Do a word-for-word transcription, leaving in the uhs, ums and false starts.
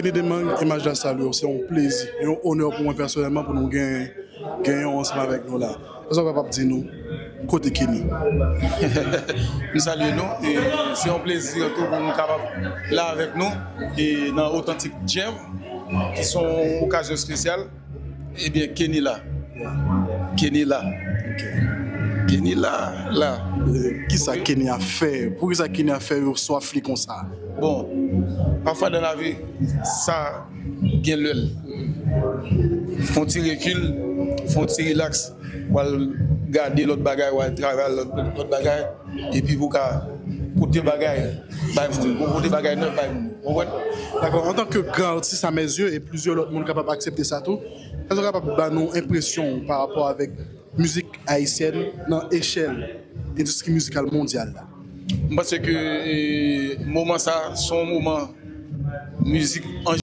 Kenny Demang, Imaj la salye w, se yon plezi, yon onè pou mwen pèsonèlman pou nou gen, genyen w ansanm avèk nou la. Èske w kapab di nou kote Kenny? M salye nou e se yon plezi tou pou nou kapab la avèk nou e nan Authentic Jam ki se yon okazyon espesyal. Ebyen, Kenny la. Kenny la. Kenny la, la. Kisa Kenny ap fè? Poukisa Kenny ap fè yo swaf li konsa? Bon, pafwa nan lavi, sa gen lè l. Fè yon ti rekil, fè yon ti rilaks, w al gade lòt bagay, w al travay lòt, lòt bagay, epi pou ka pote bagay bay moun, pou pote bagay nèf bay moun. Ou konprann? Dakò, antanke gran atis a mezye e plizyè lòt moun kapab aksepte sa tou, èske w kapab ban nou enpresyon w pa rapò avèk mizik ayisyèn nan echèl endistri mizikal mondyal la? M panse ke e, moman sa se yon moman mizik an